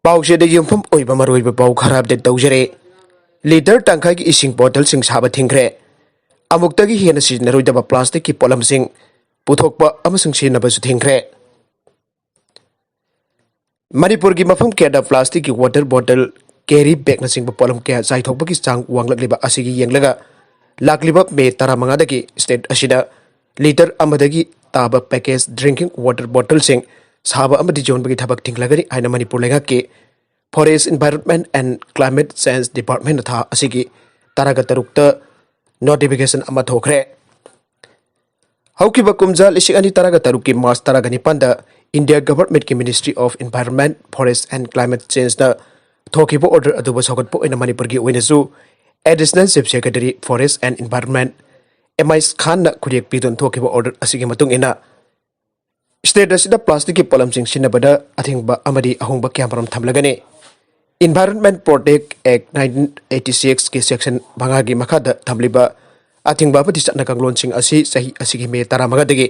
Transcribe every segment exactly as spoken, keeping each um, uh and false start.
ꯄꯥꯎꯆꯦꯗ ꯌꯨꯝꯐꯝ ꯑꯣꯏꯕ ꯃꯔꯨꯑꯣꯏꯕ ꯄꯥꯎ ꯈꯔ ꯑꯞꯗꯦꯠ ꯇꯧꯖꯔꯦ꯫ ꯂꯤꯇꯔ ꯇꯪꯈꯥꯏꯒꯤ ꯏꯁꯤꯡ ꯕꯣꯇꯜꯁꯤꯡ ꯁꯥꯕ ꯊꯤꯡꯈ꯭ꯔꯦ꯫ ꯑꯃꯨꯛꯇꯒꯤ ꯍꯦꯟꯅ ꯁꯤꯖꯤꯟꯅꯔꯣꯏꯗꯕ ꯄ꯭ꯂꯥꯁꯇꯤꯛꯀꯤ ꯄꯣꯠꯂꯝꯁꯤꯡ ꯄꯨꯊꯣꯛꯄ ꯑꯃꯁꯨꯡ ꯁꯤꯖꯤꯟꯅꯕꯁꯨ ꯊꯤꯡꯈ꯭ꯔꯦ꯫ ꯃꯅꯤꯄꯨꯔꯒꯤ ꯃꯐꯝ ꯀꯌꯥꯗ ꯄ꯭ꯂꯥꯁꯇꯤꯛꯀꯤ ꯋꯥꯇꯔ ꯕꯣꯇꯜ, ꯀꯦꯔꯤ ꯕꯦꯒꯅꯆꯤꯡꯕ ꯄꯣꯠꯂꯝ ꯀꯌꯥ ꯆꯥꯏꯊꯣꯛꯄꯒꯤ ꯆꯥꯡ ꯋꯥꯡꯂꯛꯂꯤꯕ ꯑꯁꯤꯒꯤ ꯌꯦꯡꯂꯒ ꯂꯥꯛꯂꯤꯕ ꯃꯦ ꯇꯔꯥꯃꯉꯥꯗꯒꯤ ꯁ꯭ꯇꯦꯠ ꯑꯁꯤꯗ ꯂꯤꯇꯔ ꯑꯃꯗꯒꯤ ꯇꯥꯕ ꯄꯦꯀꯦꯖ ꯗ꯭ꯔꯤꯡꯀꯤꯡ ꯋꯥꯇꯔ ꯕꯣꯇꯜꯁꯤꯡ ꯁꯥꯕ ꯑꯃꯗꯤ ꯌꯣꯟꯕꯒꯤ ꯊꯕꯛ ꯊꯤꯡꯂꯒꯅꯤ ꯍꯥꯏꯅ ꯃꯅꯤꯄꯨꯔ ꯂꯩꯉꯥꯛꯀꯤ Forest, Environment and Climate Change Departmentꯅ ꯊꯥ ꯑꯁꯤꯒꯤ ꯇꯔꯥꯒ ꯇꯔꯨꯛꯇ ꯅꯣꯇꯤꯐꯤꯀꯦꯁꯟ ꯑꯃ ꯊꯣꯛꯈ꯭ꯔꯦ꯫ ꯍꯧꯈꯤꯕ ꯀꯨꯝꯖꯥ ꯂꯤꯁꯤꯡ ꯑꯅꯤ ꯇꯔꯥꯒ ꯇꯔꯨꯛꯀꯤ ꯃꯥꯔꯆ ꯇꯔꯥꯒ ꯅꯤꯄꯥꯟꯗ ꯏꯟꯗꯤꯌꯥ ꯒꯚꯔꯟꯃꯦꯟꯠꯀꯤ Ministry of Environment, Forest and Climate Changeꯅ ꯊꯣꯛꯈꯤꯕ ꯑꯣꯔꯗꯔ ꯑꯗꯨꯕꯨ ꯁꯧꯒꯠꯄ ꯑꯣꯏꯅ ꯃꯅꯤꯄꯨꯔꯒꯤ ꯑꯣꯏꯅꯁꯨ Additional Chief Secretary, Forest and Environment, M I ꯈꯥꯟꯅ ꯈꯨꯠꯌꯦꯛ ꯄꯤꯗꯨꯅ ꯊꯣꯛꯈꯤꯕ ꯑꯣꯔꯗꯔ ꯑꯁꯤꯒꯤ ꯃꯇꯨꯡ ꯏꯟꯅ, ꯁ꯭ꯇꯦꯠ ꯑꯁꯤꯗ ꯄ꯭ꯂꯥꯁꯇꯤꯛꯀꯤ ꯄꯣꯠꯂꯝꯁꯤꯡ ꯁꯤꯖꯤꯟꯅꯕꯗ ꯑꯊꯤꯡꯕ ꯑꯃꯗꯤ ꯑꯍꯣꯡꯕ ꯀꯌꯥꯃꯔꯨꯝ ꯊꯝꯂꯒꯅꯤ꯫ Environment Protect Act nineteen eighty sixꯀꯤ ꯁꯦꯛꯁꯟ ꯃꯉꯥꯒꯤ ꯃꯈꯥꯗ ꯊꯝꯂꯤꯕ ꯑꯊꯤꯡꯕ ꯑꯃꯗꯤ ꯆꯠꯅ ꯀꯥꯡꯂꯣꯟꯁꯤꯡ ꯑꯁꯤ ꯆꯍꯤ ꯑꯁꯤꯒꯤ ꯃꯦ ꯇꯔꯥꯃꯉꯥꯗꯒꯤ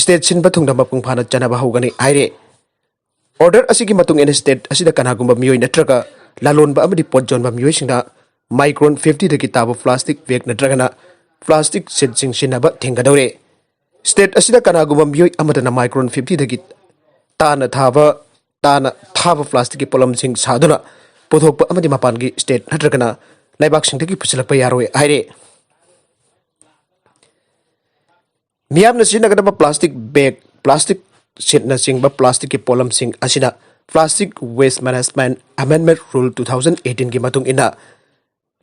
ꯁ꯭ꯇꯦꯠ ꯁꯤꯟꯕ ꯊꯨꯡꯅ ꯃꯄꯨꯡ ꯐꯥꯅ ꯆꯠꯅꯕ ꯍꯧꯒꯅꯤ ꯍꯥꯏꯔꯤ꯫ ꯑꯣꯔꯗꯔ ꯑꯁꯤꯒꯤ ꯃꯇꯨꯡ ꯏꯟꯅ ꯁ꯭ꯇꯦꯠ ꯑꯁꯤꯗ ꯀꯅꯥꯒꯨꯝꯕ ꯃꯤꯑꯣꯏ ꯅꯠꯇ꯭ꯔꯒ ꯂꯂꯣꯟꯕ ꯑꯃꯗꯤ ꯄꯣꯠ ꯌꯣꯟꯕ ꯃꯤꯑꯣꯏꯁꯤꯡꯅ ꯃꯥꯏꯀ꯭ꯔꯣꯟ ꯐꯤꯐꯇꯤꯗꯒꯤ ꯇꯥꯕ ꯄ꯭ꯂꯥꯁꯇꯤꯛ ꯕꯦꯒ ꯅꯠꯇ꯭ꯔꯒꯅ ꯄ꯭ꯂꯥꯁꯇꯤꯛ ꯁꯤꯠꯁꯤꯡ ꯁꯤꯖꯤꯟꯅꯕ ꯊꯤꯡꯒꯗꯧꯔꯦ꯫ ꯁ꯭ꯇꯦꯠ ꯑꯁꯤꯗ ꯀꯅꯥꯒꯨꯝꯕ ꯃꯤꯑꯣꯏ ꯑꯃꯗꯅ ꯃꯥꯏꯀ꯭ꯔꯣꯟ ꯐꯤꯐꯇꯤꯗꯒꯤ ꯇꯥꯅ ꯊꯥꯕ, ꯇꯥꯅ ꯊꯥꯕ ꯄ꯭ꯂꯥꯁꯇꯤꯛꯀꯤ ꯄꯣꯠꯂꯝꯁꯤꯡ ꯁꯥꯗꯨꯅ ꯄꯨꯊꯣꯛꯄ ꯑꯃꯗꯤ ꯃꯄꯥꯟꯒꯤ ꯁ꯭ꯇꯦꯠ ꯅꯠꯇ꯭ꯔꯒꯅ ꯂꯩꯕꯥꯛꯁꯤꯡꯗꯒꯤ ꯄꯨꯁꯤꯜꯂꯛꯄ ꯌꯥꯔꯣꯏ ꯍꯥꯏꯔꯦ꯫ ꯃꯤꯌꯥꯝꯅ ꯁꯤꯖꯤꯟꯅꯒꯗꯕ ꯄ꯭ꯂꯥꯁꯇꯤꯛ ꯕꯦꯒ, ꯄ꯭ꯂꯥꯁꯇꯤꯛ ꯁꯤꯠꯅꯆꯤꯡꯕ ꯄ꯭ꯂꯥꯁꯇꯤꯛꯀꯤ ꯄꯣꯠꯂꯝꯁꯤꯡ ꯑꯁꯤꯅ Plastic Waste Management Amendment Rule two thousand eighteenꯒꯤ ꯃꯇꯨꯡ ꯏꯟꯅ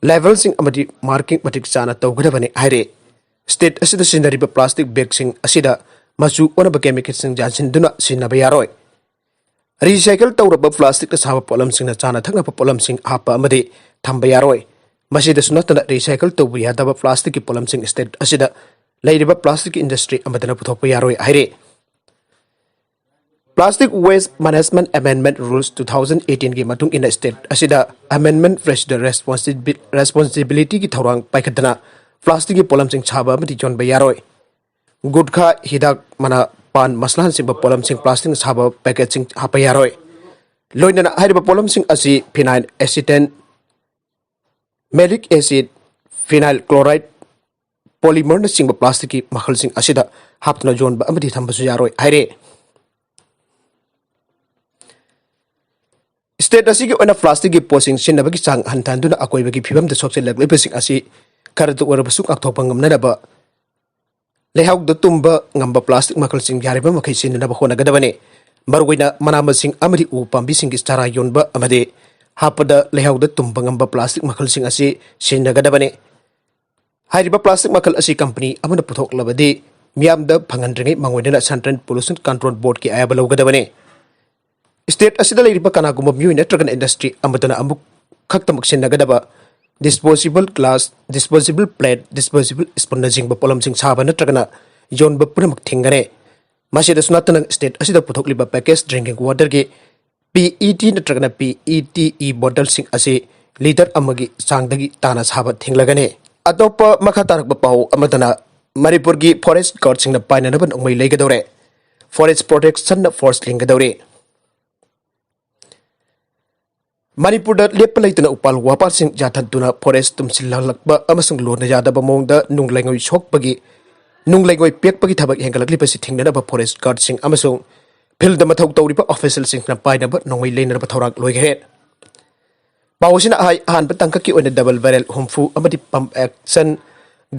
ꯂꯦꯕꯦꯜꯁꯤꯡ ꯑꯃꯗꯤ ꯃꯥꯔꯀꯤꯡ ꯃꯇꯤꯛ ꯆꯥꯅ ꯇꯧꯒꯗꯕꯅꯤ ꯍꯥꯏꯔꯤ꯫ ꯁ꯭ꯇꯦꯠ ꯑꯁꯤꯗ ꯁꯤꯖꯤꯟꯅꯔꯤꯕ ꯄ꯭ꯂꯥꯁꯇꯤꯛ ꯕꯦꯒꯁꯤꯡ ꯑꯁꯤꯗ ꯃꯆꯨ ꯑꯣꯟꯅꯕ ꯀꯦꯃꯤꯀꯦꯜꯁꯤꯡ ꯌꯥꯟꯁꯤꯟꯗꯨꯅ ꯁꯤꯖꯤꯟꯅꯕ ꯌꯥꯔꯣꯏ꯫ ꯔꯤꯁꯥꯏꯀꯜ ꯇꯧꯔꯕ ꯄ꯭ꯂꯥꯁꯇꯤꯛꯅ ꯁꯥꯕ ꯄꯣꯠꯂꯝꯁꯤꯡꯅ ꯆꯥꯅ ꯊꯛꯅꯕ ꯄꯣꯠꯂꯝꯁꯤꯡ ꯍꯥꯞꯄ ꯑꯃꯗꯤ ꯊꯝꯕ ꯌꯥꯔꯣꯏ꯫ ꯃꯁꯤꯗꯁꯨ ꯅꯠꯇꯅ, ꯔꯤꯁꯥꯏꯀꯜ ꯇꯧꯕ ꯌꯥꯗꯕ ꯄ꯭ꯂꯥꯁꯇꯤꯛꯀꯤ ꯄꯣꯠꯂꯝꯁꯤꯡ ꯁ꯭ꯇꯦꯠ ꯑꯁꯤꯗ ꯂꯩꯔꯤꯕ ꯄ꯭ꯂꯥꯁꯇꯤꯛꯀꯤ ꯏꯟꯗꯁꯇ꯭ꯔꯤ ꯑꯃꯗꯅ ꯄꯨꯊꯣꯛꯄ ꯌꯥꯔꯣꯏ ꯍꯥꯏꯔꯤ꯫ Plastic Waste Management Amendment Rules two thousand eighteenꯒꯤ ꯃꯇꯨꯡ ꯏꯟꯅ ꯁ꯭ꯇꯦꯠ ꯑꯁꯤꯗ ꯑꯦꯃꯦꯟꯗꯃꯦꯟꯠ ꯄ꯭ꯔꯦꯁꯤꯗ ꯔꯦꯁꯄꯣꯟꯁꯤꯕꯤ-, ꯔꯦꯁꯄꯣꯟꯁꯤꯕꯤꯂꯤꯇꯤꯒꯤ ꯊꯧꯔꯥꯡ ꯄꯥꯏꯈꯠꯇꯅ ꯄ꯭ꯂꯥꯁꯇꯤꯛꯀꯤ ꯄꯣꯠꯂꯝꯁꯤꯡ ꯁꯥꯕ ꯑꯃꯗꯤ ꯌꯣꯟꯕ ꯌꯥꯔꯣꯏ꯫ ꯒꯨꯠꯈꯥ, ꯍꯤꯗꯥꯛ, ꯃꯅꯥ, ꯄꯥꯟ ꯃꯁꯂꯥꯅꯆꯤꯡꯕ ꯄꯣꯠꯂꯝꯁꯤꯡ ꯄ꯭ꯂꯥꯁꯇꯤꯛꯅ ꯁꯥꯕ ꯄꯦꯀꯦꯠꯁꯤꯡ ꯍꯥꯞꯄ ꯌꯥꯔꯣꯏ꯫ ꯂꯣꯏꯅꯅ ꯍꯥꯏꯔꯤꯕ ꯄꯣꯠꯂꯝꯁꯤꯡ ꯑꯁꯤ phenyl acetate, malic acid, phenyl chloride, polymerꯅꯆꯤꯡꯕ plasticꯀꯤ ꯃꯈꯜꯁꯤꯡ ꯑꯁꯤꯗ ꯍꯥꯞꯇꯨꯅ ꯌꯣꯟꯕ ꯑꯃꯗꯤ ꯊꯝꯕꯁꯨ ꯌꯥꯔꯣꯏ ꯍꯥꯏꯔꯦ꯫ State ꯑꯁꯤꯒꯤ ꯑꯣꯏꯅ plasticꯀꯤ ꯄꯣꯠꯁꯤꯡ ꯁꯤꯖꯤꯟꯅꯕꯒꯤ ꯆꯥꯡ ꯍꯟꯊꯍꯟꯗꯨꯅ ꯑꯀꯣꯏꯕꯒꯤ ꯐꯤꯕꯝꯗ ꯁꯣꯛꯆꯤꯜꯂꯛꯂꯤꯕꯁꯤꯡ ꯑꯁꯤ ꯈꯔꯇ ꯑꯣꯏꯔꯕꯁꯨ ꯉꯥꯛꯊꯣꯛꯄ ꯉꯝꯅꯅꯕ ꯂꯩꯍꯥꯎꯗ ꯇꯨꯝꯕ ꯉꯝꯕ plastic ꯃꯈꯜꯁꯤꯡ ꯌꯥꯔꯤꯕ ꯃꯈꯩ ꯁꯤꯖꯤꯟꯅꯅꯕ ꯍꯣꯠꯅꯒꯗꯕꯅꯤ꯫ ꯃꯔꯨꯑꯣꯏꯅ ꯃꯅꯥ ꯃꯁꯤꯡ ꯑꯃꯗꯤ ꯎ ꯄꯥꯝꯕꯤꯁꯤꯡꯒꯤ ꯆꯥꯔꯥ ꯌꯣꯟꯕ ꯑꯃꯗꯤ ꯍꯥꯞꯄꯗ ꯂꯩꯍꯥꯎꯗ ꯇꯨꯝꯕ ꯉꯝꯕ plastic ꯃꯈꯜꯁꯤꯡ ꯑꯁꯤ ꯁꯤꯖꯤꯟꯅꯒꯗꯕꯅꯤ꯫ ꯍꯥꯏꯔꯤꯕ plastic ꯃꯈꯜ ꯑꯁꯤ company ꯑꯃꯅ ꯄꯨꯊꯣꯛꯂꯕꯗꯤ ꯃꯤꯌꯥꯝꯗ ꯐꯪꯍꯟꯗ꯭ꯔꯤꯉꯩ ꯃꯥꯡꯑꯣꯏꯅꯅ Central Pollution Control Boardꯀꯤ ꯑꯌꯥꯕ ꯂꯧꯒꯗꯕꯅꯤ꯫ State ꯑꯁꯤꯗ ꯂꯩꯔꯤꯕ ꯀꯅꯥꯒꯨꯝꯕ ꯃꯤꯑꯣꯏ ꯅꯠꯇ꯭ꯔꯒꯅ industry ꯑꯃꯗꯅ ꯑꯃꯨꯛ ꯈꯛꯇꯃꯛ ꯁꯤꯖꯤꯟꯅꯒꯗꯕ disposable glass, disposable plate, disposable spoonꯅꯆꯤꯡꯕ ꯄꯣꯠꯂꯝꯁꯤꯡ ꯁꯥꯕ ꯅꯠꯇ꯭ꯔꯒꯅ ꯌꯣꯟꯕ ꯄꯨꯝꯅꯃꯛ ꯊꯤꯡꯒꯅꯤ꯫ ꯃꯁꯤꯗꯁꯨ ꯅꯠꯇꯅ state ꯑꯁꯤꯗ ꯄꯨꯊꯣꯛꯂꯤꯕ package drinking waterꯒꯤ PET ꯅꯠꯇ꯭ꯔꯒꯅ PETE bottleꯁꯤꯡ ꯑꯁꯤ litre ꯑꯃꯒꯤ ꯆꯥꯡꯗꯒꯤ ꯇꯥꯅ ꯁꯥꯕ ꯊꯤꯡꯂꯒꯅꯤ꯫ ꯑꯇꯣꯞꯄ ꯃꯈꯥ ꯇꯥꯔꯛꯄ ꯄꯥꯎ ꯑꯃꯗꯅ ꯃꯅꯤꯄꯨꯔꯒꯤ forest guardꯁꯤꯡꯅ ꯄꯥꯏꯅꯅꯕ ꯅꯣꯡꯃꯩ ꯂꯩꯒꯗꯧꯔꯦ꯫ Forest protectionꯅ force ꯂꯤꯡꯒꯗꯧꯔꯦ꯫ ꯃꯅꯤꯄꯨꯔꯗ ꯂꯦꯞꯄ ꯂꯩꯇꯅ ꯎꯄꯥꯜ ꯋꯥꯄꯥꯜꯁꯤꯡ ꯌꯥꯟꯊꯠꯇꯨꯅ forest ꯇꯨꯝꯁꯤꯜꯍꯜꯂꯛꯄ ꯑꯃꯁꯨꯡ ꯂꯣꯟꯅ ꯌꯥꯗꯕ ꯃꯑꯣꯡꯗ ꯅꯨꯡ ꯂꯩꯉꯣꯏ ꯁꯣꯛꯄꯒꯤ, ꯅꯨꯡ ꯂꯩꯉꯣꯏ ꯄꯦꯛꯄꯒꯤ ꯊꯕꯛ ꯍꯦꯟꯒꯠꯂꯛꯂꯤꯕꯁꯤ ꯊꯤꯡꯅꯅꯕ forest guardꯁꯤꯡ ꯑꯃꯁꯨꯡ fieldꯗ ꯃꯊꯧ ꯇꯧꯔꯤꯕ officerꯁꯤꯡꯅ ꯄꯥꯏꯅꯕ ꯅꯣꯡꯃꯩ ꯂꯩꯅꯅꯕ ꯊꯧꯔꯥꯡ ꯂꯣꯏꯈ꯭ꯔꯦ꯫ ꯄꯥꯎ ꯑꯁꯤꯅ ꯍꯥꯏ, ꯑꯍꯥꯟꯕ ꯇꯥꯡꯀꯛꯀꯤ ꯑꯣꯏꯅ double barrel ꯍꯨꯝꯐꯨ ꯑꯃꯗꯤ pump action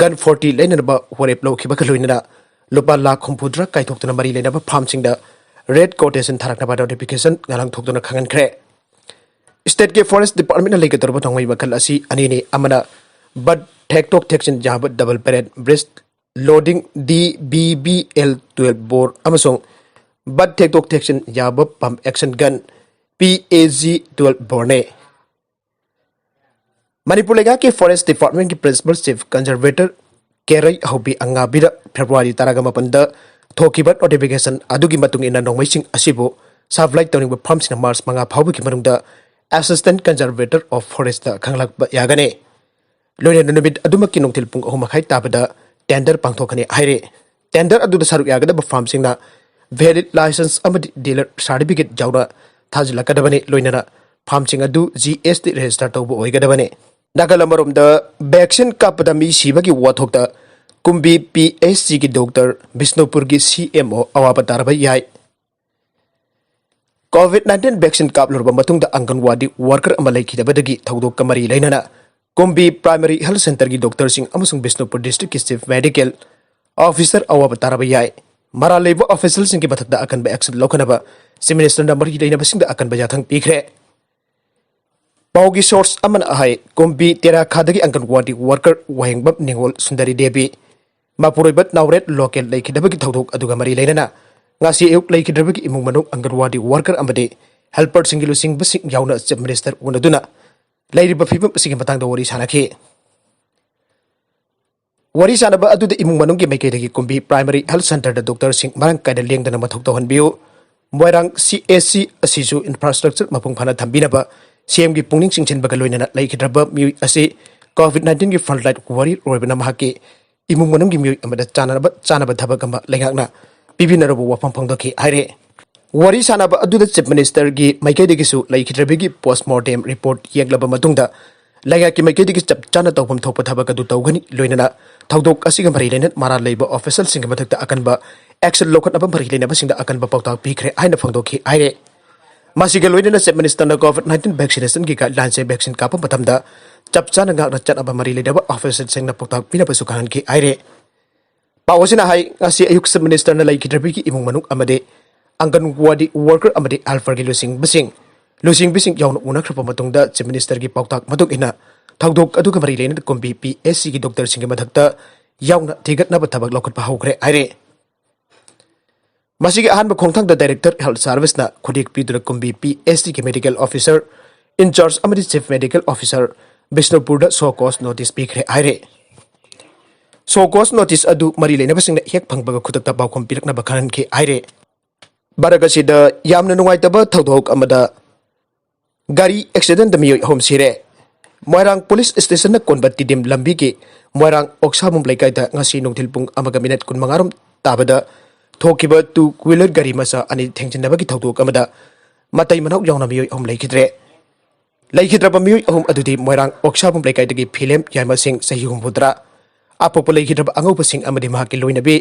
gun forty ꯂꯩꯅꯅꯕ ꯋꯥꯔꯦꯞ ꯂꯧꯈꯤꯕꯒ ꯂꯣꯏꯅꯅ ꯂꯨꯄꯥ ꯂꯥꯈ ꯍꯨꯝꯐꯨꯇꯔꯥ ꯀꯥꯏꯊꯣꯛꯇꯨꯅ ꯃꯔꯤ ꯂꯩꯅꯕ farmꯁꯤꯡꯗ red quotation ꯊꯥꯔꯛꯅꯕ notification ꯉꯔꯥꯡ ꯊꯣꯛꯇꯨꯅ ꯈꯪꯍꯟꯈ꯭ꯔꯦ꯫ Stateꯀꯤ forest departmentꯅ ꯂꯩꯒꯗꯧꯔꯕ ꯅꯣꯡꯃꯩ ꯃꯈꯜ ꯑꯁꯤ ꯑꯅꯤꯅꯤ, ꯑꯃꯅ butt ꯊꯦꯛꯇꯣꯛ ꯊꯦꯛꯆꯤꯟ ꯌꯥꯕ double barrel breech loading DBBL twelve bore ꯑꯃꯁꯨꯡ butt ꯊꯦꯛꯇꯣꯛ ꯊꯦꯛꯆꯤꯟ ꯌꯥꯕ pump action gun PAG twelve boreꯅꯤ꯫ Manipur ꯂꯩꯉꯥꯛꯀꯤ forest departmentꯀꯤ principal chief conservator ꯀꯦꯔꯩ ꯍꯧꯕꯤ ꯑꯉꯥꯕꯤꯗ February ꯇꯔꯥꯒ ꯃꯥꯄꯟꯗ ꯊꯣꯛꯈꯤꯕ notification ꯑꯗꯨꯒꯤ ꯃꯇꯨꯡ ꯏꯟꯅ ꯅꯣꯡꯃꯩꯁꯤꯡ ꯑꯁꯤꯕꯨ supply ꯇꯧꯅꯤꯡꯕ farmꯁꯤꯡꯅ March ꯃꯉꯥ ꯐꯥꯎꯕꯒꯤ ꯃꯅꯨꯡꯗ Assistant Conservator of Forestꯇ ꯈꯪꯍꯜꯂꯛꯄ ꯌꯥꯒꯅꯤ꯫ ꯂꯣꯏꯅꯅ ꯅꯨꯃꯤꯠ ꯑꯗꯨꯃꯛꯀꯤ ꯅꯨꯡꯊꯤꯜ ꯄꯨꯡ ꯑꯍꯨꯝ ꯃꯈꯥꯏ ꯇꯥꯕꯗ tender ꯄꯥꯡꯊꯣꯛꯀꯅꯤ ꯍꯥꯏꯔꯤ꯫ Tender ꯑꯗꯨꯗ ꯁꯔꯨꯛ ꯌꯥꯒꯗꯕ farmꯁꯤꯡꯅ valid licence ꯑꯃꯗꯤ dealer certificate ꯌꯥꯎꯅ ꯊꯥꯖꯤꯜꯂꯛꯀꯗꯕꯅꯤ꯫ ꯂꯣꯏꯅꯅ ꯐꯥꯝꯁꯤꯡ ꯑꯗꯨ ꯖꯤ ꯑꯦꯁ ꯇꯤ ꯔꯦꯖꯤꯁꯇꯔ ꯇꯧꯕ ꯑꯣꯏꯒꯗꯕꯅꯤ꯫ ꯅꯥꯀꯜ ꯑꯃꯔꯣꯝꯗ, ꯚꯦꯛꯁꯤꯟ ꯀꯥꯞꯄꯗ ꯃꯤ ꯁꯤꯕꯒꯤ ꯋꯥꯊꯣꯛꯇ ꯀꯨꯝꯕꯤ ꯄꯤ ꯑꯩꯆ ꯁꯤꯒꯤ ꯗꯣꯛꯇꯔ, ꯕꯤꯁꯅꯨꯄꯨꯔꯒꯤ ꯁꯤ ꯑꯦꯝ ꯑꯣ ꯑꯋꯥꯕ ꯇꯥꯔꯕ ꯌꯥꯏ꯫ ꯀꯣꯚꯤꯗ ꯅꯥꯏꯟꯇꯤꯟ ꯚꯦꯛꯁꯤꯟ ꯀꯥꯞꯂꯨꯔꯕ ꯃꯇꯨꯡꯗ ꯑꯪꯒꯟꯋꯥꯗꯤ ꯋꯥꯔꯀꯔ ꯑꯃ ꯂꯩꯈꯤꯗꯕꯗꯒꯤ ꯊꯧꯗꯣꯛꯀ ꯃꯔꯤ ꯂꯩꯅꯅ ꯀꯨꯝꯕꯤ ꯄ꯭ꯔꯥꯏꯃꯥꯔꯤ ꯍꯦꯜꯊ ꯁꯦꯟꯇꯔꯒꯤ ꯗꯣꯛꯇꯔꯁꯤꯡ ꯑꯃꯁꯨꯡ ꯕꯤꯁꯅꯨꯄꯨꯔ ꯗꯤꯁꯇ꯭ꯔꯤꯛꯀꯤ ꯆꯤꯐ ꯃꯦꯗꯤꯀꯦꯜ ꯑꯣꯐꯤꯁꯔ ꯑꯋꯥꯕ ꯇꯥꯔꯕ ꯌꯥꯏ꯫ ꯃꯔꯥꯜ ꯂꯩꯕ ꯑꯣꯐꯤꯁꯤꯌꯦꯜꯁꯤꯡꯒꯤ ꯃꯊꯛꯇ ꯑꯀꯟꯕ ꯑꯦꯛꯁꯟ ꯂꯧꯈꯠꯅꯕ ꯆꯤꯐ ꯃꯤꯅꯤꯁꯇꯔꯅ ꯃꯔꯤ ꯂꯩꯅꯕꯁꯤꯡꯗ ꯑꯀꯟꯕ ꯌꯥꯊꯪ ꯄꯤꯈ꯭ꯔꯦ꯫ ꯄꯥꯎꯒꯤ ꯁꯣꯔꯁ ꯑꯃꯅ ꯍꯥꯏ, ꯀꯨꯝꯕꯤ ꯇꯦꯔꯥꯈꯥꯗꯒꯤ ꯑꯪꯒꯟꯋꯥꯗꯤ ꯋꯥꯔꯀꯔ ꯋꯥꯍꯦꯡꯕꯝ ꯅꯤꯉꯣꯜ ꯁꯨꯟꯗꯔꯤ ꯗꯦꯕꯤ, ꯃꯄꯨꯔꯣꯏꯕ ꯅꯥꯎꯔꯦꯠ ꯂꯣꯀꯦꯜ ꯂꯩꯈꯤꯗꯕꯒꯤ ꯊꯧꯗꯣꯛ ꯑꯗꯨꯒ ꯃꯔꯤ ꯂꯩꯅꯅ ꯉꯁꯤ ꯑꯌꯨꯛ ꯂꯩꯈꯤꯗ꯭ꯔꯕꯒꯤ ꯏꯃꯨꯡ ꯃꯅꯨꯡ, ꯑꯪꯒꯟꯋꯥꯗꯤ ꯋꯥꯔꯀꯔ ꯑꯃꯗꯤ ꯍꯦꯜꯄꯔꯁꯤꯡꯒꯤ ꯂꯨꯆꯤꯡꯕꯁꯤꯡ ꯌꯥꯎꯅ ꯆꯤꯐ ꯃꯤꯅꯤꯁꯇꯔ ꯎꯅꯗꯨꯅ ꯂꯩꯔꯤꯕ ꯐꯤꯕꯝ ꯑꯁꯤꯒꯤ ꯃꯇꯥꯡꯗ ꯋꯥꯔꯤ ꯁꯥꯅꯈꯤ꯫ ꯋꯥꯔꯤ ꯁꯥꯅꯕ ꯑꯗꯨꯗ ꯏꯃꯨꯡ ꯃꯅꯨꯡꯒꯤ ꯃꯥꯏꯀꯩꯗꯒꯤ ꯀꯨꯝꯕꯤ ꯄ꯭ꯔꯥꯏꯃꯥꯔꯤ ꯍꯦꯜꯊ ꯁꯦꯟꯇꯔꯗ ꯗꯣꯛꯇꯔꯁꯤꯡ ꯃꯔꯥꯡ ꯀꯥꯏꯅ ꯂꯦꯡꯗꯅ ꯃꯊꯧ ꯇꯧꯍꯟꯕꯤꯌꯨ, ꯃꯣꯏꯔꯥꯡ ꯁꯤ ꯑꯦꯁ ꯁꯤ ꯑꯁꯤꯁꯨ ꯏꯟꯐ꯭ꯔꯥꯁ꯭ꯇ꯭ꯔꯛꯆꯔ ꯃꯄꯨꯡ ꯐꯥꯅ ꯊꯝꯕꯤꯅꯕ ꯁꯤ ꯑꯦꯝꯒꯤ ꯄꯨꯛꯅꯤꯡ ꯆꯤꯡꯁꯤꯟꯕꯒ ꯂꯣꯏꯅꯅ ꯂꯩꯈꯤꯗ꯭ꯔꯕ ꯃꯤꯑꯣꯏ ꯑꯁꯤ ꯀꯣꯚꯤꯗ ꯅꯥꯏꯟꯇꯤꯟꯒꯤ ꯐ꯭ꯔꯟꯠꯂꯥꯏꯟ ꯋꯥꯔꯤꯌꯔ ꯑꯣꯏꯕꯅ ꯃꯍꯥꯛꯀꯤ ꯏꯃꯨꯡ ꯃꯅꯨꯡꯒꯤ ꯃꯤꯑꯣꯏ ꯑꯃꯗ ꯆꯥꯅꯅꯕ, ꯆꯥꯅꯕ ꯊꯕꯛ ꯑꯃ ꯂꯩꯉꯥꯛꯅ ꯄꯤꯕꯤꯅꯔꯕ ꯋꯥꯐꯝ ꯐꯣꯡꯗꯣꯛꯈꯤ ꯍꯥꯏꯔꯦ꯫ ꯋꯥꯔꯤ ꯁꯥꯅꯕ ꯑꯗꯨꯗ ꯆꯤꯐ ꯃꯤꯅꯤꯁꯇꯔꯒꯤ ꯃꯥꯏꯀꯩꯗꯒꯤꯁꯨ ꯂꯩꯈꯤꯗ꯭ꯔꯕꯒꯤ ꯄꯣꯁꯃꯣꯔꯇꯦꯝ ꯔꯤꯄꯣꯔꯠ ꯌꯦꯡꯂꯕ ꯃꯇꯨꯡꯗ ꯂꯩꯉꯥꯛꯀꯤ ꯃꯥꯏꯀꯩꯗꯒꯤ ꯆꯞ ꯆꯥꯅ ꯇꯧꯐꯝ ꯊꯣꯛꯄ ꯊꯕꯛ ꯑꯗꯨ ꯇꯧꯒꯅꯤ, ꯂꯣꯏꯅꯅ ꯊꯧꯗꯣꯛ ꯑꯁꯤꯒ ꯃꯔꯤ ꯂꯩꯅꯅ ꯃꯔꯥꯜ ꯂꯩꯕ ꯑꯣꯐꯤꯁꯤꯌꯦꯜꯁꯤꯡꯒꯤ ꯃꯊꯛꯇ ꯑꯀꯟꯕ ꯑꯦꯛꯁꯟ ꯂꯧꯈꯠꯅꯕ ꯃꯔꯤ ꯂꯩꯅꯕꯁꯤꯡꯗ ꯑꯀꯟꯕ ꯄꯥꯎꯇꯥꯛ ꯄꯤꯈ꯭ꯔꯦ ꯍꯥꯏꯅ ꯐꯣꯡꯗꯣꯛꯈꯤ ꯍꯥꯏꯔꯦ꯫ ꯃꯁꯤꯒ ꯂꯣꯏꯅꯅ ꯆꯤꯐ ꯃꯤꯅꯤꯁꯇꯔꯅ ꯀꯣꯚꯤꯗ ꯅꯥꯏꯟꯇꯤꯟ ꯚꯦꯛꯁꯤꯅꯦꯁꯟꯒꯤ ꯒꯥꯏꯗꯂꯥꯏꯟꯁꯦ ꯚꯦꯛꯁꯤꯟ ꯀꯥꯞꯄ ꯃꯇꯝꯗ ꯆꯞ ꯆꯥꯅ ꯉꯥꯛꯅ ꯆꯠꯅꯕ ꯃꯔꯤ ꯂꯩꯅꯕ ꯑꯣꯐꯤꯁꯤꯌꯦꯜꯁꯤꯡꯅ ꯄꯥꯎꯇꯥꯛ ꯄꯤꯅꯕꯁꯨ ꯈꯪꯍꯟꯈꯤ ꯍꯥꯏꯔꯦ꯫ ꯄꯥꯎ ꯑꯁꯤꯅ ꯍꯥꯏ, ꯉꯁꯤ ꯑꯌꯨꯛ ꯆꯤꯐ ꯃꯤꯅꯤꯁꯇꯔꯅ ꯂꯩꯈꯤꯗ꯭ꯔꯕꯒꯤ ꯏꯃꯨꯡ ꯃꯅꯨꯡ ꯑꯃꯗꯤ ꯑꯪꯒꯟꯋꯥꯗꯤ ꯋꯥꯔꯀꯔ ꯑꯃꯗꯤ ꯍꯦꯜꯄꯔꯒꯤ ꯂꯨꯆꯤꯡꯕꯁꯤꯡ, ꯂꯨꯆꯤꯡꯕꯤꯁꯤꯡ ꯌꯥꯎꯅ ꯎꯅꯈ꯭ꯔꯕ ꯃꯇꯨꯡꯗ ꯆꯤꯐ ꯃꯤꯅꯤꯁꯇꯔꯒꯤ ꯄꯥꯎꯇꯥꯛ ꯃꯇꯨꯡ ꯏꯟꯅ ꯊꯧꯗꯣꯛ ꯑꯗꯨꯒ ꯃꯔꯤ ꯂꯩꯅꯅ ꯀꯨꯝꯕꯤ ꯄꯤ ꯑꯩꯆ ꯁꯤꯒꯤ ꯗꯣꯛꯇꯔꯁꯤꯡꯒꯤ ꯃꯊꯛꯇ ꯌꯥꯎꯅ ꯊꯤꯒꯠꯅꯕ ꯊꯕꯛ ꯂꯧꯈꯠꯄ ꯍꯧꯈ꯭ꯔꯦ ꯍꯥꯏꯔꯦ꯫ ꯃꯁꯤꯒꯤ ꯑꯍꯥꯟꯕ ꯈꯣꯡꯊꯥꯡꯗ ꯗꯥꯏꯔꯦꯛꯇꯔ ꯍꯦꯜꯊ ꯁꯥꯔꯚꯤꯁꯅ ꯈꯨꯠꯌꯦꯛ ꯄꯤꯗꯨꯅ ꯀꯨꯝꯕꯤ ꯄꯤ ꯑꯩꯆ ꯗꯤꯒꯤ ꯃꯦꯗꯤꯀꯦꯜ ꯑꯣꯐꯤꯁꯔ ꯏꯟꯆꯥꯔꯖ ꯑꯃꯗꯤ ꯆꯤꯐ ꯃꯦꯗꯤꯀꯦꯜ ꯑꯣꯐꯤꯁꯔ ꯕꯤꯁꯅꯨꯄꯨꯔꯗ ꯁꯣ ꯀꯣꯁ ꯅꯣꯇꯤꯁ ꯄꯤꯈ꯭ꯔꯦ ꯍꯥꯏꯔꯦ꯫ ꯁꯣ ꯀꯣꯁ ꯅꯣꯇꯤꯁ ꯑꯗꯨ ꯃꯔꯤ ꯂꯩꯅꯕꯁꯤꯡꯅ ꯍꯦꯛ ꯐꯪꯕꯒ ꯈꯨꯗꯛꯇ ꯄꯥꯎꯈꯨꯝ ꯄꯤꯔꯛꯅꯕ ꯈꯪꯍꯟꯈꯤ ꯍꯥꯏꯔꯦ꯫ ꯚꯥꯔꯠ ꯑꯁꯤꯗ ꯌꯥꯝꯅ ꯅꯨꯡꯉꯥꯏꯇꯕ ꯊꯧꯗꯣꯛ ꯑꯃꯗ ꯒꯥꯔꯤ ꯑꯦꯛꯁꯤꯗꯦꯟꯗ ꯃꯤꯑꯣꯏ ꯑꯍꯨꯝ ꯁꯤꯔꯦ꯫ ꯃꯣꯏꯔꯥꯡ ꯄꯨꯂꯤꯁ ꯁ꯭ꯇꯦꯁꯟꯅ ꯀꯣꯟꯕ ꯇꯤꯗꯤꯝ ꯂꯝꯕꯤꯒꯤ ꯃꯣꯏꯔꯥꯡ ꯑꯣꯛꯁꯥꯕꯨꯝ ꯂꯩꯀꯥꯏꯗ ꯉꯁꯤ ꯅꯨꯡꯊꯤꯜ ꯄꯨꯡ ꯑꯃꯒ ꯃꯤꯅꯠ ꯀꯨꯟꯃꯉꯥꯔꯣꯝ ꯇꯥꯕꯗ ꯊꯣꯛꯈꯤꯕ ꯇꯨ ꯋꯤꯂꯔ ꯒꯥꯔꯤ ꯃꯆꯥ ꯑꯅꯤ ꯊꯦꯡꯖꯤꯟꯅꯕꯒꯤ ꯊꯧꯗꯣꯛ ꯑꯃꯗ ꯃꯇꯩ ꯃꯅꯥꯎ ꯌꯥꯎꯅ ꯃꯤꯑꯣꯏ ꯑꯍꯨꯝ ꯂꯩꯈꯤꯗ꯭ꯔꯦ꯫ ꯂꯩꯈꯤꯗ꯭ꯔꯕ ꯃꯤꯑꯣꯏ ꯑꯍꯨꯝ ꯑꯗꯨꯗꯤ ꯃꯣꯏꯔꯥꯡ ꯑꯣꯛꯁꯥꯕꯨꯝ ꯂꯩꯀꯥꯏꯗꯒꯤ ꯐꯤꯂꯦꯝ ꯌꯥꯏꯃ ꯁꯤꯡ, ꯆꯍꯤ ꯍꯨꯝꯐꯨꯇꯔꯥ, ꯑꯄꯣꯛꯄ ꯂꯩꯈꯤꯗ꯭ꯔꯕ ꯑꯉꯧꯕ ꯁꯤꯡ ꯑꯃꯗꯤ ꯃꯍꯥꯛꯀꯤ ꯂꯣꯏꯅꯕꯤ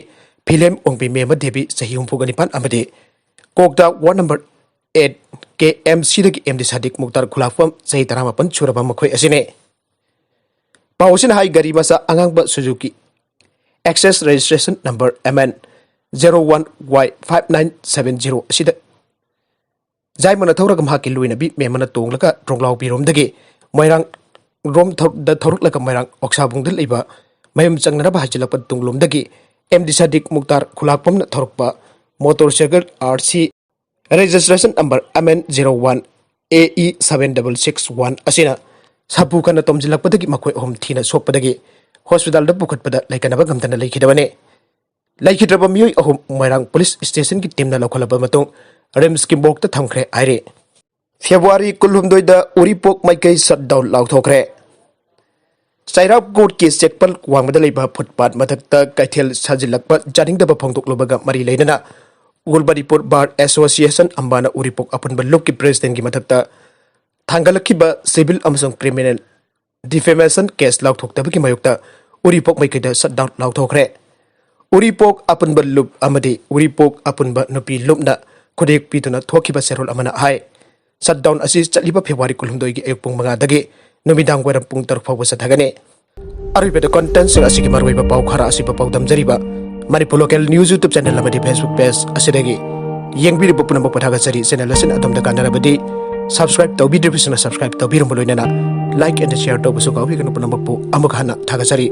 ꯐꯤꯂꯦꯝ ꯑꯣꯡꯕꯤ ꯃꯦꯃ ꯗꯦꯕꯤ, ꯆꯍꯤ ꯍꯨꯝꯐꯨꯒ ꯅꯤꯄꯥꯟ, ꯑꯃꯗꯤ ꯀꯣꯛꯇ ꯋꯥꯔꯗ ꯅꯝꯕꯔ ꯑꯦꯠ ꯀꯦ ꯑꯦꯝ ꯁꯤꯗꯒꯤ ꯑꯦꯝ ꯗꯤ ꯁꯥꯗꯤꯛ ꯃꯨꯛꯇꯥꯔ ꯈꯨꯂꯥꯛꯄꯝ, ꯆꯍꯤ ꯇꯔꯥꯃꯥꯄꯟ ꯁꯨꯔꯕ ꯃꯈꯣꯏ ꯑꯁꯤꯅꯤ꯫ ꯄꯥꯎ ꯑꯁꯤꯅ ꯍꯥꯏ, ꯒꯥꯔꯤ ꯃꯆꯥ ꯑꯉꯥꯡꯕ Suzuki Access registration number M N zero one Y five nine seven zero ꯑꯁꯤꯗ ꯖꯥꯏꯃꯅ ꯊꯧꯔꯒ ꯃꯍꯥꯛꯀꯤ ꯂꯣꯏꯅꯕꯤ ꯃꯦꯝꯃꯅ ꯇꯣꯡꯂꯒ ꯇ꯭ꯔꯣꯡꯂꯥꯎꯕꯤꯔꯣꯝꯗꯒꯤ ꯃꯣꯏꯔꯥꯡ ꯔꯣꯝ ꯊꯧ-, ꯗ ꯊꯧꯔꯛꯂꯒ ꯃꯣꯏꯔꯥꯡ ꯑꯣꯛꯁꯥꯕꯨꯡꯗ ꯂꯩꯕ ꯃꯌꯨꯝ ꯆꯪꯅꯅꯕ ꯍꯥꯏꯖꯤꯜꯂꯛꯄ ꯇꯨꯡꯂꯣꯝꯗꯒꯤ ꯑꯦꯝ ꯗꯤ ꯁꯥꯗꯤꯛ ꯃꯨꯛꯇꯥꯔ ꯈꯨꯂꯥꯛꯄꯝꯅ ꯊꯧꯔꯛꯄ motorcycle R C registration number M N zero one A E seven double six one ꯑꯁꯤꯅ ꯁꯥꯐꯨ ꯀꯟꯅ ꯇꯣꯝꯁꯤꯜꯂꯛꯄꯗꯒꯤ ꯃꯈꯣꯏ ꯑꯍꯨꯝ ꯊꯤꯅ ꯁꯣꯛꯄꯗꯒꯤ ꯍꯣꯁꯄꯤꯇꯥꯜꯗ ꯄꯨꯈꯠꯄꯗ ꯂꯩꯀꯠꯅꯕ ꯉꯝꯗꯅ ꯂꯩꯈꯤꯗꯕꯅꯤ꯫ ꯂꯩꯈꯤꯗ꯭ꯔꯕ ꯃꯤꯑꯣꯏ ꯑꯍꯨꯝ ꯃꯣꯏꯔꯥꯡ ꯄꯨꯂꯤꯁ ꯁ꯭ꯇꯦꯁꯟꯒꯤ ꯇꯤꯝꯅ ꯂꯧꯈꯠꯂꯕ ꯃꯇꯨꯡ ꯔꯤꯝꯁꯀꯤ ꯃꯣꯔꯒꯇ ꯊꯝꯈ꯭ꯔꯦ ꯍꯥꯏꯔꯤ꯫ ꯐꯦꯕ꯭ꯔꯨꯋꯥꯔꯤ ꯀꯨꯟꯍꯨꯝꯗꯣꯏꯗ ꯎꯔꯤꯄꯣꯛ ꯃꯥꯏꯀꯩ ꯁꯠ ꯗꯥꯎꯟ ꯂꯥꯎꯊꯣꯛꯈ꯭ꯔꯦ꯫ ꯆꯩꯔꯥꯎ ꯀꯣꯔꯠꯀꯤ ꯆꯦꯛꯄꯜ ꯋꯥꯡꯃꯗ ꯂꯩꯕ ꯐꯨꯠꯄꯥꯠ ꯃꯊꯛꯇ ꯀꯩꯊꯦꯜ ꯁꯥꯖꯤꯜꯂꯛꯄ ꯌꯥꯅꯤꯡꯗꯕ ꯐꯣꯡꯗꯣꯛꯂꯨꯕꯒ ꯃꯔꯤ ꯂꯩꯅꯅ ꯑꯣꯜ ꯃꯅꯤꯄꯨꯔ ꯕꯥꯔ ꯑꯦꯁꯣꯁꯤꯌꯦꯁꯟ, ꯑꯝꯕꯥꯅ ꯎꯔꯤꯄꯣꯛ ꯑꯄꯨꯟꯕ ꯂꯨꯞꯀꯤ ꯄ꯭ꯔꯦꯁꯤꯗꯦꯟꯒꯤ ꯃꯊꯛꯇ ꯊꯥꯡꯒꯠꯂꯛꯈꯤꯕ ꯁꯤꯚꯤꯜ ꯑꯃꯁꯨꯡ ꯀ꯭ꯔꯤꯃꯤꯅꯦꯜ ꯗꯤꯐꯦꯃꯦꯁꯟ ꯀꯦꯁ ꯂꯥꯎꯊꯣꯛꯇꯕꯒꯤ ꯃꯥꯌꯣꯛꯇ ꯎꯔꯤꯄꯣꯛ ꯃꯥꯏꯀꯩꯗ ꯁꯠ ꯗꯥꯎꯟ ꯂꯥꯎꯊꯣꯛꯈ꯭ꯔꯦ꯫ ꯎꯔꯤꯄꯣꯛ ꯑꯄꯨꯟꯕ ꯂꯨꯞ ꯑꯃꯗꯤ ꯎꯔꯤꯄꯣꯛ ꯑꯄꯨꯟꯕ ꯅꯨꯄꯤ ꯂꯨꯞꯅ ꯈꯨꯗꯦꯛ ꯄꯤꯗꯨꯅ ꯊꯣꯛꯈꯤꯕ ꯆꯦꯔꯣꯜ ꯑꯃꯅ ꯍꯥꯏ, ꯁꯠ ꯗꯥꯎꯟ ꯑꯁꯤ ꯆꯠꯂꯤꯕ ꯐꯦꯕ꯭ꯔꯨꯋꯥꯔꯤ ꯀꯨꯟꯍꯨꯝꯗꯣꯏꯒꯤ ꯑꯌꯨꯛ ꯄꯨꯡ ꯃꯉꯥꯗꯒꯤ ꯅꯨꯃꯤꯗꯥꯡ ꯋꯥꯏꯔꯝ ꯄꯨꯡ ꯇꯔꯨꯛ ꯐꯥꯎꯕ ꯆꯠꯊꯒꯅꯤ꯫ ꯑꯔꯣꯏꯕꯗ ꯀꯟꯇꯦꯟꯁꯤꯡ ꯑꯁꯤꯒꯤ ꯃꯔꯨꯑꯣꯏꯕ ꯄꯥꯎ ꯈꯔ ꯑꯁꯤꯕꯨ ꯄꯥꯎꯗꯝꯖꯔꯤꯕ Manipur local news YouTube channel ꯑꯃꯗꯤ Facebook ꯄꯦꯖ ꯑꯁꯤꯗꯒꯤ ꯌꯦꯡꯕꯤꯔꯤꯕ ꯄꯨꯝꯅꯃꯛꯄꯨ ꯊꯥꯒꯠꯆꯔꯤ꯫ ꯆꯦꯅꯦꯜ ꯑꯁꯤꯅ ꯑꯗꯣꯝꯗ ꯀꯥꯟꯅꯔꯕꯗꯤ subscribe ꯇꯧꯕꯤꯗ꯭ꯔꯤꯕꯁꯤꯡꯅ subscribe ꯇꯧꯕꯤꯔꯝꯕ ꯂꯣꯏꯅꯅ like and share ꯇꯧꯕꯁꯨ ꯀꯥꯎꯕꯤꯒꯅꯨ꯫ ꯄꯨꯝꯅꯃꯛꯄꯨ ꯑꯃꯨꯛ ꯍꯟꯅ ꯊꯥꯒꯠꯆꯔꯤ꯫